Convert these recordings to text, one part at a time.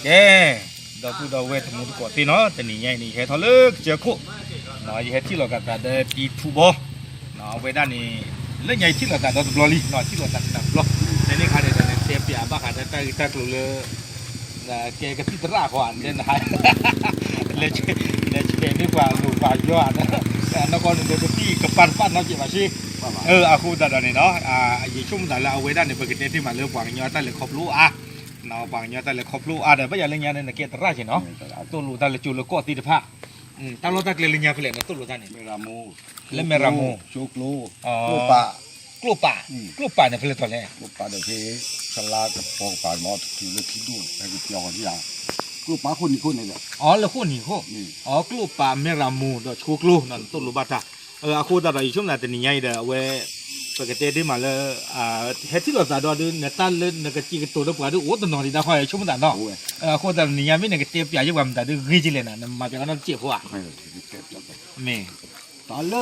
ကဲ, ဒီပုၢ်ဒီဝဲၢ်တံၤသကိးသ့ၣ်နီၤ, တနံၤညါအံၤန့ၣ် ယဟဲထီၣ်လၢကစၢၢ်ခိၣ်, ယဟဲထံၣ်လိာ်သးဒီးတံထူဘီ, အဝဲဒၣ်န့ၣ်, လၢညါအံၤထံၣ်လိာ်သးဒီတဘျီလံ, ထံၣ်လိာ်သးတဘျီ, ဖဲန့ၣ်အခါန့ၣ် တဲပၠးဘၣ်ဃးဒီးတၢ်ဂ့ၢ်တၢ်ကျိၤလၢ ကဲကသံၣ်သရၣ်ဃီဧါ, လဲၤဆဲးန့ၢ်ပှၤလိၤပှၤယီၤဧါ, နီၢ်ကီၢ်န့ၣ်ဒီးတသံၣ်ကပၤတပၤနီတစဲးဘၣ်စ့, အဃိသတးဒီးန့ၣ်နီၤ, ယဆိကမိၣ်သးလၢအဝဲဒၣ်န့ၣ် ပကတဲတ့ၢ်မးလၢပှၤကညီတၢ်လဲၤခီဖျိအါ, ပှၤကညီတၢ်လဲၤခီဖျိအါဒီး ဘၣ်ယၤလၢညါန့ၣ် နကဲသရၣ်က့ၤနီၤ, သိၣ်လိတၢ်လၢကၠိလၢကီၢ်သ့ၣ်တဖၣ်, တၢ်လီၢ်တၢ်ကျဲလၢညါဖဲလဲၣ် နသိၣ်လိတၢ်န့ၣ်, လၢမဲၢ်ရၤမူ, ကျိပာ်, ကျိပာ်န့ၣ်ဖဲလဲၣ်တီၤလဲၣ်, ကျိပာ်ဒီးဖဲ သလါကပီၤကပၤမ့ၢ်တချုးလၢခံဒိၣ် ဟဲကပျီဃီဒံဧါ, ကျိပာ်ဃိၣ်နံၤခိၣ်န့ၣ်ဒီး, အီ လၢဃိၣ်နံၤခိၣ်, အီ ကျိပာ် မဲၢ်ရၤမူ ဒီးဆိကျိ နသိၣ်လိဘၣ်တၢ်, အဃိသတးဒီး ယဆိကမိၣ်သးတနံၤညါအံၤဒီး အဝဲ ပကတဲတ့ၢ်မးလၢ ဟဲထံၣ်လိာ်သးဒီးဒုး နတၢ်လၢနကစံးကတိၤလၢပှၤဒုးအိၣ်တနီၤဒံးတၢ်ဃီ ယဆိကမိၣ်သးနီၤ, အဃိသတးတနံၤညါမ့ၢ်နကတဲပၠးယဲပှၤမတၤဒုးဂ့ၤကလဲၣ်နၤ နမၤပၠးကနီတစဲးဖိဧါ, မ့ၢ် တၢ်လၢ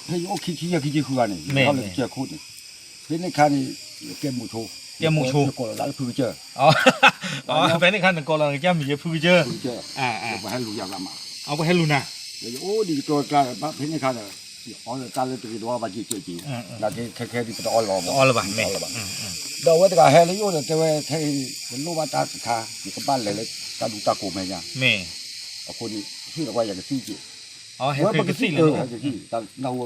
ဖဲယအိၣ်ခံဆံယဲၢ်ခံဆံဃုဂၤန့ၣ် ယဟဲထီၣ်လၢကစၢၢ်ခိၣ်န့ၣ်, ဖဲန့ၣ်အခါန့ၣ် ယကဲမိၤဆိ, ယကိးလီၤသးလၢဖုကစၢၢ်, ဖဲန့ၣ်အခါနကိးလီၤနကစၢ်မံၤလၢဖုကစၢၢ်, ပှၤဟဲလူၤယၤသးမး, ပှၤဟဲလူၤနၤ, ယအိၣ်ဒံးယကၠီကျါဒီး ဘၣ်ဖဲန့ၣ်အခါဒီး ယအီဒီးတၢ်လၢတဂ့ၤတဝါဘၣ်က့ၤကၢးက့ၤ, နာ်က့ခဲခဲဒ်ပတအီလီၤဘၣ်, ဒီးအဝဲတဂၤဟဲလၢယအိၣ်ဒီးတဲဝဲခဲအံၤ ပလိၣ်ဘၣ်တၢ်တခါ ယကဘၣ်လဲၤလၢတၢ်ဒူတၢ်ကိးမဲာ်ညါ, အဃိန့ၣ် ဟ့ၣ်လီၤကွၢ်ယၤကသံၣ်က့ၤ, ဝဲပကသံၣ်လၢ ကသံၣ် တၢ်နၢ်ဟူ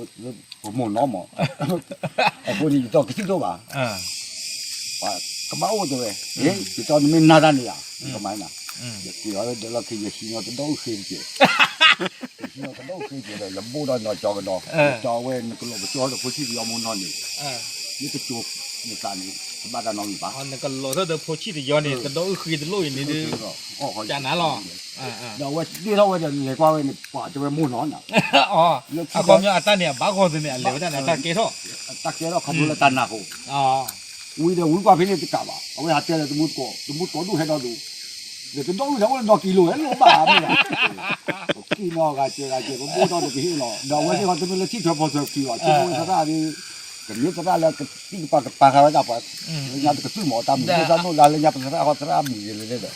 ပမိၢ်နီၢ်မး, အဃိန့ၣ် ယတီကသံၣ်ဒိၣ်ဘၣ်, ကဘၣ်အိၣ်တဲဝဲ, ယတီနမ့ၢ်နၤတၢ်န့ၣ်ဧါ, ကမၤနၤ, ယက့ၤအီၤလၢဒၢးလီၢ်ခံ ယဟံးနီၤတဒီအုၣ်ဃ့တက့ၢ်, ယဟံးနီၤတဒီအုၣ်ဃ့တက့ၢ်ဒီး ယဘိၣ်ဒီးနီၢ်ကၠီကဒီး, ယတီဝဲနကလီၤပကၠီဒီးဖိဆံၣ်တယီမ့ၢ်နီၢ်န့ၣ်, မ့ၢ်ကကၠိနသးန့ၣ် ကဘၣ်တၢ်နီတမံၤဘၣ်, နကလီၤထီၣ်ဒီးဖိဆံၣ်တယီန့ၣ် တဒီအုၣ်ဃ့တလိၣ်အံၤန့ၣ်ဒုး, ကနၤလီၤ, ဒီးအဝဲဒ့ၣ်ထီၣ်ဝဲဒီးလဲၤကွၢ်ဝဲန့ၣ် ပှၤတဲဝဲမိၢ်နီၢ်နၤ, အခီပညီအတၢ်န့ၣ် အဘၣ်ဂီၤသ့န့ၣ် အလဲၤဝဲဒၣ်န့ၣ် အတၢ်ကဲထီၣ်, တၢ်ကဲထီၣ်ခီဖျိလၢတၢ်နၢ်ဟူ, ဝံၤဒီးဝံၤကွၢ်ဖဲန့ၣ်တကးဘၣ် အဝဲဟးတဲလၢတမူတကိး တမူတကိးဒိၣ်ဟဲဒီးဒိၣ်, ဒီးတဒီအုၣ်ဟဲအိၣ်လၢဒီကံလိၤဟဲလိၣ်ဘၣ်မ့ၢ်, ကံနီၢ်ဂၤစဲးဂၤစဲး ပဘိၣ်ထီၣ်ဒီးကဟ့ၣ်လီၤ ဒီးအဝဲသ့ၣ်ဃီတမ့ၢ်လၢထံၣ်ထွဲဖီထွဲကံလီၤ က့ဝဲသရၣ်ဒီး, ကမ့ၢ်သရၣ်လၢကသံၣ်ကပၤကပၤဃာ်ဝဲဒၣ်ပှၤ, လၢညါတကသုၣ်မး တၢ်မုာ်သရၣ်ဒိၣ်လၢညါပသရၣ်ဃီသရၣ်မုာ်ဂ့ၤလၢဒီး,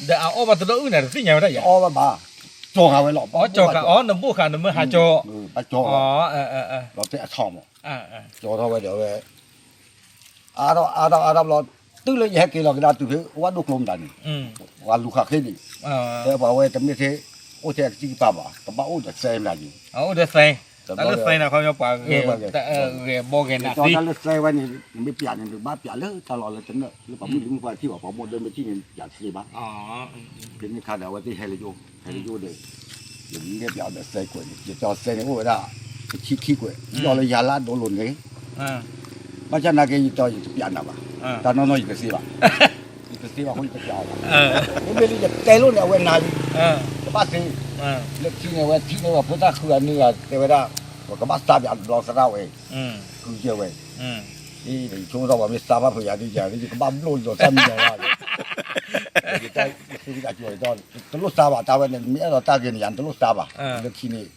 ဒီးအအီၣ်ဘၣ်တဒီအုၣ်န့ၣ် တသ့ၣ်ညါဝဲဒၣ်ယၤ, အီၣ်ဘၣ်ဘၣ်, ကၠီၤဃာ်ဝဲလီၤ, အီၣ်ကၠီၤဃာ် အီၣ်နဘိၣ်ဃာ်နမၢဟးကၠီၤ, ဘၣ်ကၠီၤ, လီၤတဲအဆီမး, ကၠီၤထီၣ်ဝဲဒီးအဝဲ အါထီၣ်အါထီၣ်အါထီၣ်ဘျီ, တုၤလၢယဟဲက့ၤလီၤကဒါတုၤဖဲဝဲဒိၣ်ကျိမတၤန့ၣ်, ပှၤလူၤဃာ်ဃ့ဒံး, တဲပှၤဝဲတမ့ၢ်ထဲ, အိၣ်ထဲအကသံၣ်ကပၤဘၣ် ကဘၣ်အိၣ်ဒီးသဲမတၤန့ၣ်, အိၣ်ဒီးသဲ, တၢ်လၢသဲန့ၣ် ခီပညီပှၤဂဲၤဘီဂဲၤနးသ့, တၢ်လၢသဲဝဲန့ၣ် နမ့ၢ်ပျးန့ၣ် နဘၣ်ပျးလၢတၢ်လီၢ်လၢတနၢၣ် လၢပှၤမုၣ်လံမုၣ်ပှၢ်ထံၣ်ဘၣ် ပှၤမိၢ်ဒၢမ့ၢ်ထံၣ်န့ၣ် ပျးတသ့ဘၣ်, ဖဲန့ၣ်အခါဒီးအဝဲသ့ၣ်ဟဲလၢယအိၣ် ဟဲလၢယအိၣ်ဒီး, ယမ့ၢ်ပျးအီၤဒီးသဲကွဲးန့ၣ် ယတီသဲန့ၣ်အိၣ်ဝဲဒၣ်, တဆံခံကွဲး ယီၢ်လၢယၤလၢအဒိလိၤန့ၣ် ဘၣ်ဆၣ်နာ်က့ ယတီယတပျးနၤဘၣ်, တၢ်နီၢ်နီၢ်ယတသ့ဘၣ်, ယတသ့ဘၣ်အဃိယတပျးအီၤဘၣ်, မ့မ့ၢ်လၢယတဲလိာ်န့ၣ် အဝဲနၤလံ, ကဘၣ်သ့, လၢခံန့ၣ် အဝဲထံၣ်န့ၢ်ဝဲထံၣ်န့ၢ်ဝဲဖိသၣ်ဃုဂၤနွံဂၤတဲဝဲဒၣ်, ပကဘၣ်သးပျးတဘျီသရၣ်ဝဲ, ဃုကဲဝဲ, ယဆိကမိၣ်ထီၣ်ပှၤမ့ၢ်သးဘၣ်ဖုးယၤဒ်ယၤ ယကဘၣ်ဘျိၣ်လီၤတၢ်မံၤလီၤဘၣ်, ယတၢ်ယဃုကစၢ်ကၠီၤယတီ တလိၣ်သးဘၣ်တၢ်ဝဲန့ၣ် နမ့ၢ်အဲၣ်ဒိးတၢ်ဂ့ၤန့ၣ်ယၤ နတလိၣ်သးဘၣ်, လၢခံန့ၣ်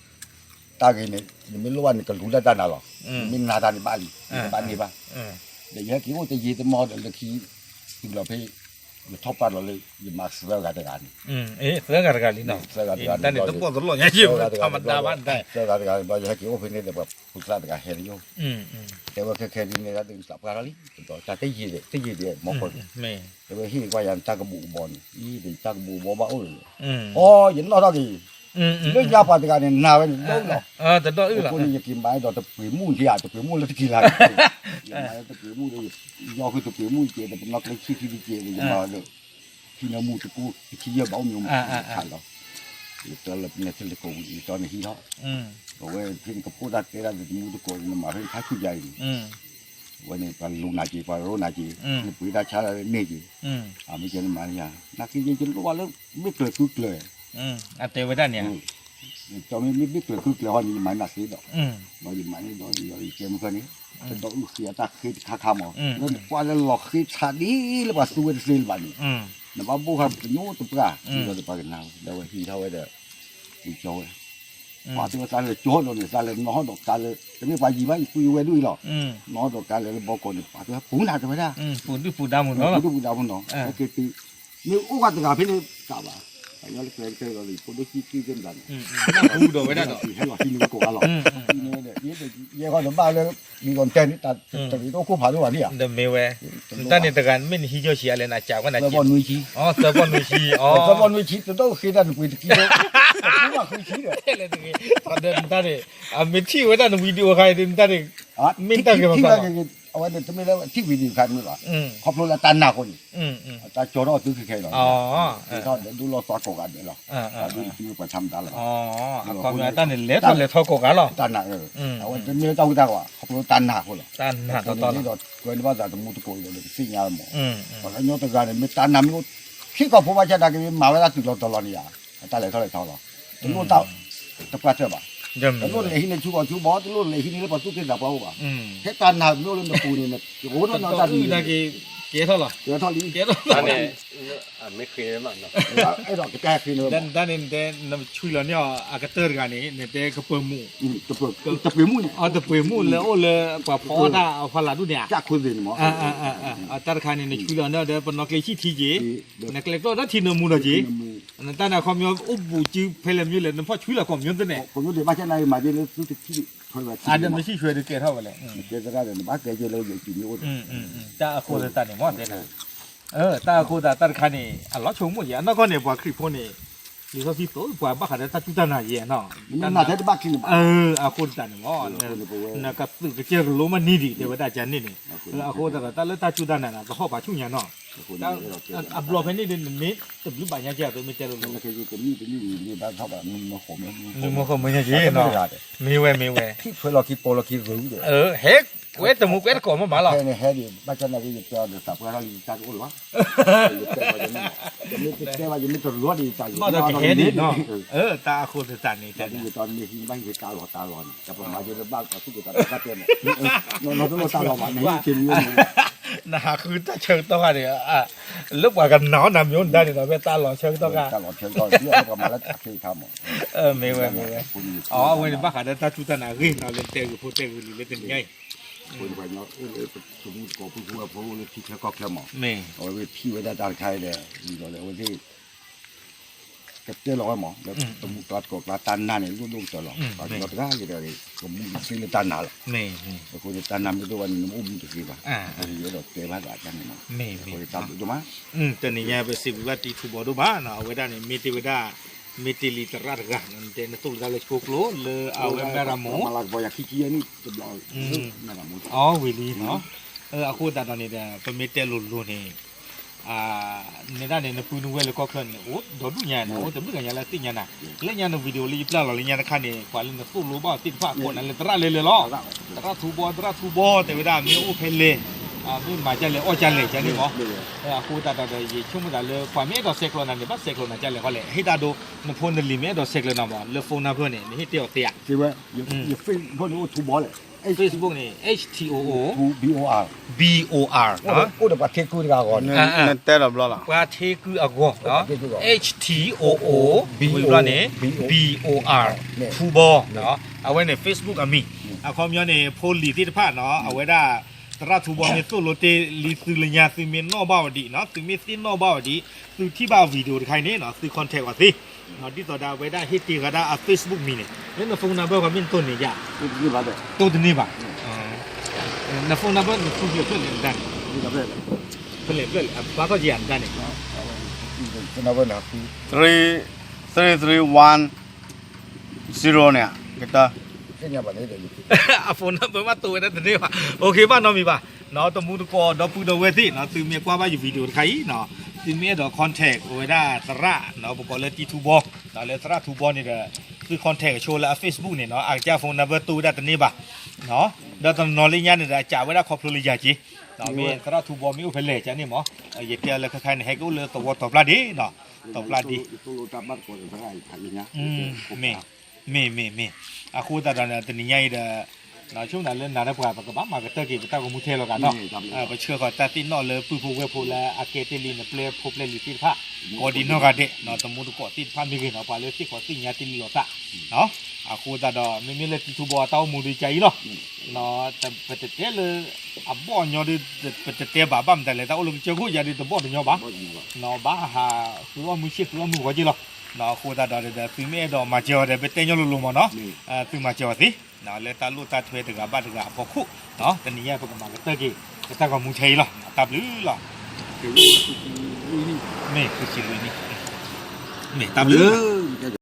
တၢ်ဂ့ၤန့ၣ် နမ့ၢ်လိၣ်ဘၣ်န့ၣ် ကလူၤလၢတၢ်နၤလီၤ, နမ့ၢ်နၤတၢ်န့ၣ်ဘၣ်လံ, နကဘၣ်န့ၢ်ဘၣ်, ဒီးယဟဲက့ၤအိၣ်တယံာ်တမီၢ်ဒီးလၢခံ, တုၤလီၤဖဲ, ယထီၣ်ပှၢ်လီၤလၢ ယမၤသၢဂၤတဂၤန့ၣ်, သၢဂၤတဂၤလံနီၤ, သၢဂၤတဂၤန့ၣ်, သၢဂၤတဂၤန့ၣ်ဘျီ ယဟဲက့ၤအိၣ်ဖဲန့ၣ်ဒီး ပှၤဖိသၣ်တဂၤဟဲလၢယအိၣ်, တဲဝဲခဲခဲဒ်န့ၣ် တၢ်သးပှၢ်ထီၣ်လံ, တဘျီတၢ်တယံာ်ဒီး တယံာ်ဒီး မီၢ်ကီၢ်န့ၣ်, တဲဝဲဟ့ၣ်ကွၢ်ယၤနတၢ်ကဘူၣ်ကဘီန့ၣ်, အံၤဒီးယတၢ်ကဘူၣ်ကဘီဘၣ်အိၣ်လီၤ, အီ ယနီၣ်ထီၣ်က့ၤ လၢညါပှၤတဂၤန့ၣ် နၤဝဲန့ၣ် တဒိၣ်အုၣ်လီၤ, အဃိန့ၣ် ယက့ၤမၤဒ်သိးတပှ့ၤမုၣ်ဒံးဧါ တပှ့ၤမုၣ်လၢတကံၢ်လၢ်န့ၣ်, ယမၤလၢတပှ့ၤမုၣ်ဒီး ယီဃုာ်တပှ့ၤမုၣ်တက့ၢ် ဒီးပနီၢ်ကျဲဆံခံတက့ၢ်ဒီး ယမၤဒီး ထံနၢမူတကူ တခံယဲၢ်ဘၣ်အိၣ်မ့ၢ်အိၣ်မး ခးလီၤ, ယတၢ်လၢပနဲၣ်ထံလၢကိးပူၤ ယတီန့ၣ်ဟံးထီၣ်, အဝဲဖဲန့ၣ်ကဖိတၢ်တဲတၢ်ဒီးတမူတကိး နမၤဖဲန့ၣ်ခါဆူၣ်ယၤအံၤန့ၣ် အဝဲန့ၣ် ပှၤလူၤနၤက့ၤ ပှၤရိနၤက့ၤ နပှ့ၤတၢ်ဆါတၢ်န့ၢ်က့ၤ, အမ့ၢ်ကဲနမၤယၤ နာ်က့ယဲယလိၣ်ဘၣ်လၢ မ့ၢ်ကျၢၤကုကျၢၤ, အတဲဝဲဒၣ်န့ၣ်, ကၠီမ့ၢ်မ့ၢ်ဘ့ၣ်ကျၢၤကုကျၢၤဟီန့ၣ် ယမၤနၤသ့ဒီး, ဒီးယမၤန့ၢ်ဒီးယကဲမုၢ်ခီန့ၣ်, တဒီးအုၣ်ဃ့အတၢ်ဃ့တခါခါမး လၢနကွၢ်လၢလီၤဃ့ဆါဒ်လၢပှၤသူဝဲတသ့လၢၤဘၣ်န့ၣ်, နဘၣ်ဘိၣ်ဃာ်ပညိၣ်တပှၢ်, ဒီးပှၤကနၤဝဲ ဒီးဝဲဟံးထီၣ်ဝဲဒီး, ဝံၤကၠီဝဲ ပှၤတဲဝဲသးလဲၤကၠီဒီးန့ၣ် သးလဲၤနီၣ်ဟီၣ်ဒီးကါလၢ တမ့ၢ်ပှၤယံၤဘၣ် ယပုၢ်ယဝဲၢ်ဒိၣ်အံၤလီၤ, နီၣ်ဟီၣ်ဒီးကါလဲၤလၢဘီကီးန့ၣ် ပှၤတဲဝဲပူၤနၤတဲဝဲဒၣ်, ပူၤဒုၣ်ပူၤဒါမုၢ်နီၤ, ပူၤဒုၣ်ပူၤဒါမုၢ်နီၤ, ဟဲက့ၤတုၤ, မ့ၢ်အိၣ်ဃာ်တဂၤဖဲန့ၣ်တဘၣ်, ပှၤကညီလၢကျဲကတၢၢ်လီၤ ဖိဒိၣ်ကံၢ်ကံၢ်သ့ၣ်မတၤန့ၣ်, ဟူဒီးဝဲဒၣ်ဒီး ဟဲလီၤဟံးန့ၢ်ကိးဂၤလီၤ, ဟံးန့ၢ်ဝဲဒီး ယဲဃီဒီးဘၣ်လၢ မံၤကီၢ်တဲန့ၣ် တရံးတအိၣ်ခိၣ်ဖးဒိၣ်ဘၣ်န့ၣ်ဧါ, ဒီးမ့ၢ်ဝဲ, နတၢ်န့ၣ်တဂၤမ့ၢ်နဟံးကၠီဆံးအါလဲၣ် နကးဝဲနက့, သၢဘီနွံဆံ, သၢဘီနွံဆံ, သၢဘီနွံဆံ တဒိၣ်ဃ့တၢ်နပှ့ၤတကံၢ်, ပှၤမ့ၢ်ဃုဆံဒီး နတၢ်န့ၣ် အမ့ၢ်ထံၣ်ဝဲဒၣ်နဝံၤဒံးအိၣ်ခါအံၤ နတၢ်န့ၣ် မ့ၢ်တၢ်ဂ့ၤမး အဝဲန့ၣ် တမ့ၢ်လၢထံၣ်ဝံၤဒံးခါန့ၣ်ဘၣ်, ခီဖျိလၢတၢ်နာ်အဃိန့ၣ်, တၢ်ကၠီထီၣ်အသုခဲခဲလီၤ, ကဲထီၣ်ဒီးဒိၣ်လီၤသွါကိးဂၤဒဲးလီၤ, ဒိၣ်တမ့ၢ်ပှၤဆါမတၤလီၤ, အတၢ်န့ၣ်လဲၤထီၣ်လဲၤထီကိးဂၤလီၤ, အဝဲတမ့ၢ်တၢ်ဟူးတၢ်ဂဲၤ ခီဖျိတၢ်နာ်အဃိလီၤ, တၢ်နာ်တီတီလီၤ, ကွဲန့ၢ်ဘၣ်သးတမူတကိးအံၤဒီး ကသ့ၣ်ညါမး, ပှၤကညီတဂၤန့ၣ် မ့ၢ်တၢ်နာ်မ့ၢ်အိၣ် ထံကီၢ်ဖိဘၣ်ဆၣ်နာ်က့ မၤဝဲဒၣ်တုၤလီၤတီၤလီၤန့ၣ်ယါ, အတၢ်လဲၤထီၣ်လဲၤထီလီၤ, တလိၣ်တၢ် တပှၢ်တၢၢ်ဘၣ်, တလိၣ်လဲၤဟံးန့ၢ်ဆူၣ်ဘီဆူၣ်ဘီ တလိၣ်လဲၤဟံးန့ၢ်လၢပှၤသူၣ်က့သးပှၢ်အိၣ်ဘၣ်, ဖဲတၢ်နာ်မ့ၢ်အိၣ်လၢနပူၤန့ၣ် အိၣ်နီၢ်နီၢ်တၢ်ဒ်န့ၣ်, ကဲထီၣ်လီၤ, ကဲထီၣ်လံ, အဲၣ်ဒိးကတဲဃ့န့ၢ်ဝဲ, တၢ်န့ၣ် နတဲနဆှံလီၤန့ၢ်အီၤ အကတၢၢ်တဂၤန့ၣ် နတဲကပၢၤမူး, တပှ့ၤမူးန့ၣ်, တပှ့ၤမူးလၢအိၣ်လၢပှၤဖီအီၣ်တၢ်အဖီလာ်ဒူၣ်န့ၣ်ဧါ, တၢ်တခါန့ၣ် နဆှံလီၤန့ၢ်အီၤဒီး ပနီၣ်ကျ့ဆံၣ်ထံက့ၤ, နကျဲကျီၢ်ဒီးထံနမူနီၣ်က့ၤ, နတၢ်န့ၣ်အခီပညီအိၣ်ဘူးစုဖဲလဲၣ်မ့ၢ်လဲၣ် နဖီၣ်ဆှံလီၤကိးမံၤသ့ၣ်န့ၣ်, အဒီးမ့ၢ်ဆံၣ်ဆှဲဒီးကဲထီၣ်ဝဲလဲၣ်, ကဲသရၣ်ဒီးနဘၣ်ကဲကဲလၢယိၤကံၤမ့ၢ်အိၣ်ဒီး, တၢ်အဃိသတးန့ၣ်မ့ၢ်တဲနၤ, တၢ်အဃိသတးတၢ်တခါန့ၣ် အလီၤဆိကမိၣ်ယဲ အနီၢ်ကီၢ်န့ၣ် ပှၤခရံာ်ဖိန့ၣ် လံာ်စီဆှံသိးပှၤဘၣ်ဃးဒီးတၢ်စူၢ်တၢ်နာ်ယဲနီၤ, အဃိသတးန့ၣ်မ့ၢ် နကသုးကစၢၢ်ကလိမ့ၢ်နံၤဒံး တဲဝဲဒၣ်ကန့ၣ်န့ၣ်, အဃိသတးဒီးတၢ်လၢတၢ်စူၢ်တၢ်နာ်န့ၣ် ကဟီၣ်ပာ်ဆူၣ်ညါနီၤ, အဘျီဖဲန့ၣ်ဒ်နမ့ၢ်တဘျုးဘၣ်ညါကဲအသိးမ့ၢ်တဲလိၤလိၤ, နမ့ၢ်ဃီမ့ၢ်ညါက့နီၤ, မ့ၢ်ဝဲမ့ၢ်ဝဲ, ဟဲကွဲတမူကွဲတကိးမ့ၢ်ဘၣ်လီၤ, ဟဲဒံးဘၣ်ကန့ၣ်က့ ယတဲအီၤဒီးသးပှၢ်ထီၣ်လံ ယတၢ်တအိၣ်လၢၤဘၣ်, ယတဲဘၣ်ယမ့ၢ်တရူးဒီးယတၢ်ယဘၣ်ဒီးကဟဲဒံးနီၤ, တၢ်အဃိသတးန့ၣ် တၢ်ဒ်ယတီမ့ၢ်ဟံးဘၣ်ဟံးတၢ်လီၢ်တၢ်လီၢ်န့ၣ် တၢ်ပမၤယဲလၢဘၣ်ပှၤသူၣ်က့သးပှၢ်တဲန့ၣ်, နီၢ်တလိၣ်တၢ်လီၢ်ဘၣ် နဟံးက့ၤမံၤန့ၣ်, နဟးဃုတၢ်ဆၢကတီၢ်ခါန့ၣ်, လၢပှၤကနၣ်အီၣ်နၤမ့ၢ်အိၣ်နဒါန့ၣ်ဒီး ဖဲတၢ်လီၢ်ဆၢကတီၢ်ခါ, တၢ်လီၢ်ဆၢကတီၢ် ဒ်ပှၤမၤလၢတၢ်ခဲအံၤခါမး, မ့ၢ်ဝဲမ့ၢ်ဝဲ, အဝဲန့ၣ်ဘၣ်ဃးဒီးတၢ်စူၢ်တၢ်နာ်အဂ့ၢ်နီၤ လၢတဲဂုၢ်ဖိတဲဂုၢ်လံၤလၢတနံၤညါအံၤ ပှၤကညီအိၣ်လၢတမူတကိး ပုၢ်ဖိဝဲၢ်ဖိအိၣ်လၢထံချၢကီၢ်ချၢမး, အဝဲသ့ၣ်ထံၣ်ဝဲဒၣ်တၢ်တခါဒီး ဒ်သိးလၢအဝဲသ့ၣ် ကတဲလီၤဝဲမး လၢတမူကျါတကိးကျါတၢ်နာ်န့ၣ် လိၣ်ဒိၣ်ကတၢၢ်လီၤ, ပှၤကညီတဂၤဂ့ၤတဂၤဂ့ၤ ကမူကသ့လၢတၢ်နာ်လီၤ, အဃိန့ၣ် တၢ်နာ်မ့ၢ်ဒိၣ်ဘၣ်န့ၣ် နမ့ၢ်အိၣ်မူတသ့ဘၣ်, ယအဲၣ်ဒိးတဲဘၣ်သးတၢ်န့ၣ်မး, အဃိန့ၣ်တၢ်ဘျုးဒိၣ်မး, တနံၤညါပစံးဘျုးဘၣ်တံထူဘီဒိၣ်ဘၣ်နီၤ အဝဲဒၣ်န့ၣ် မ့ၢ်တ့ၢ်ဝဲဒၣ် မ့ၢ်တ့ၢ်လံသရၣ်တဂၤ နတဲနသိၣ်လိတၢ်လၢဆှိကျိၤ လၢအဝဲမဲၣ်ရမိၢ် အီ ဝံၤလံနီၤ, အဃိသတးဒီးန့ၣ်ဒီး ပမ့ၢ်တဲလိၤလိၤန့ၣ် နဒၣ်န့ၣ် နပုၢ်နဝဲၢ်လၢကီၢ်ချၢန့ၣ် အိၣ်ဒီဒူၣ်ညါန့ၣ် အိၣ်တဘျုးဂၤညါလၢသ့ၣ်ညါနၤ, လၢညါန video လၢယပျၢ်လီၤလၢညါတခါန့ၣ် ပှၤလၢနသိၣ်လိဘၣ်အီၤသ့ၣ်တဖၣ် ကိးနၤလၢသရၣ်လဲၤလဲၤလီၤ, သရၣ်ထူဘီ သရၣ်ထူဘီ တဲဝဲဒၣ်မ့ၢ်အိၣ်ဖဲလဲၣ်, မ့ၢ်မၤကၢ်လဲၣ်အီၣ်ကၢ်လဲၣ်ကန့ၣ်မး, အဃိသတးဒီး ယဆိကမိၣ်သးလၢ ပှၤမ့ၢ်အဲၣ်ဒိးဆဲးကျိးနၤန့ၣ် ဘၣ်ဆဲးကျိးနၤကၢ်လဲၣ်ဃီလဲၣ်, ဟ့ၣ်တၢ်ဒိ နဖိနလံၤမ့ၢ်အဲၣ်ဒိးဆဲးကျိးနၤမး လၢ phone number န့ၣ် နဟ့ၣ်တဲအီၤသ့ဧါ, Facebook န့ၣ် H T O O B O R, အိၣ်ဒီးပှၤထ့ကုတဂၤအဂီၢ်န့ၣ်, ပှၤထ့ကုအဂီၢ်, H T O O ဝံၤဘျီန့ၣ် B O R ထူဘီ, အဝဲန့ၣ် Facebook အမံၤ, အခီပညီန့ၣ် ဖိလံၤသ့ၣ်တဖၣ်နီၤ အဝဲဒၣ် သရၣ်ထူဘီမ့ၢ်သိၣ်လိတ့ၢ်လံသုလၢညါ သုမ့ၢ်နီၣ်ဘၣ်အီၤဒံးနီၤ သုမ့ၢ်သ့ၣ်နီၣ်ဘၣ်အီၤဒံး သုထံၣ်ဘၣ် video တခါအံၤန့ၣ်နီၤ သု contact အီၤသ့, ဒ်သိးဒီးအဝဲဒၣ်ဟ့ၣ်တ့ၢ်ဝဲဒၣ်အ Facebook မံၤန့ၣ် လၢန phone number ခီမ့ၢ်နတိၢ်န့ၢ်ယါ, တိၢ်တန့ၢ်ဘၣ်, န phone number နသူဖျၢၣ်ဖျၢၣ်လဲၣ်နတၢ်န့ၣ်, ဖျၢၣ်လဲၣ်ဖျၢၣ်လဲၣ် အဘါထီၣ်က့ၤယၤနတၢ်န့ၣ်, three three one zero န့ၣ်, အ phone number ဘၣ်တိၢ်ဝဲဒၣ်တန့ၢ်ဘၣ်, OK ဘၣ်နီတမံၤဘၣ်, တမူတကိးဒီပုၢ်ဒီဝဲၢ်သ့ၣ်နီၤ သုမ့ၢ်ကွၢ်ဘၣ်ယ video တခါအံၤနီၤ သုမ့ၢ်အဲၣ်ဒိး contact ဝဲဒၣ်သရၣ်နီၤ ပကိးလၢတံထူဘီ, လၢသရၣ်ထူဘီန့ၣ်ဒီး သု contact ဆိလၢအ Facebook န့ၣ်နီၤ အကစၢ် phone number တိၢ်ဝဲဒၣ်တန့ၢ်ဘၣ်, ဒီးတနီၤလၢညါန့ၣ်ဒီး အကးဝဲဒၣ်ခီဖျိလၢယၤက့ၤ, မ့ၢ်သရၣ်ထူဘီမ့ၢ်အိၣ်ဖဲလဲၣ်ကန့ၣ်မး, ယတဲအီၤလၢခဲခါန့ၣ် ဟဲက့ၤအိၣ်လၢသဝီတီၤပျၢ်ဒ့နီၤ, တီၤပျၢ်ဒ့ မ့ၢ် မ့ၢ် မ့ၢ် မ့ၢ်, အဃိသတးဒီးန့ၣ် တနံၤညါအံၤဒီး ဆိကမိၣ်လၢနၤဒီးပှၤ ပကဘၣ်မၤကတၢၢ်က့ၤ ပတၢ်ဂီၤမူထဲလီၤဂာ်နီၤ, ပဆှၢဃီၤတၢ်သ့ၣ်နီၣ်လၢပုၢ်ဖိဝဲၢ်ဖိလၢအကဲတ့ၢ်လံနပျဲၢ်ဖိပျဲၢ်လံၤသ့ၣ်တဖၣ်, ကိးဒံးနီၢ်ဂၤဒဲး တမူတကိးသ့ၣ်တဖၣ်မ့ၢ်ဂ့ၤနီၤ ပှၤလၢသ့ၣ်ဃီၤသ့ၣ်ညါတ့ၢ်လံလီၤသး, အ အဃိသတးဒီး မ့မ့ၢ်လၢတံထူဘီအတၢ်အိၣ်မူဒ်ကါအံၤလီၤ. ပတတဲလၢ အဘီၣ်ညီဒီး ပတတဲဘၣ်ဘၣ်မတၤလဲၣ် တၢ်အိၣ်လၢကစၢၢ်ခိၣ်ယၤဒီးတဘီၣ်တညီဘၣ်. ဘၣ်ဟးဃုအီၣ်မုၢ်ဆ့ၣ်ဃုအီၣ်မုၢ်ဂီၤက့လီၤ. အဃိသတးဒီး သုမ့ၢ်အဲၣ်ဒိးမၤစၢၤအီၤဒီး ပတဲညီလိၤလိၤမ့ၢ်နီၤ, သုမၤစၢၤအီၤသ့ လၢတၢ်လိၣ်တၢ်ထွဲတဂၤဘၣ်တဂၤအဖီခိၣ်, တနံၤညါပကမၤကတၢၢ်က့ၤ ပတၢ်ဂီၤမူထဲအံၤလီၤ. တၢ်ဘျုးလီၤ. မ့ၢ် မ့ၢ်တၢ်ဘျုး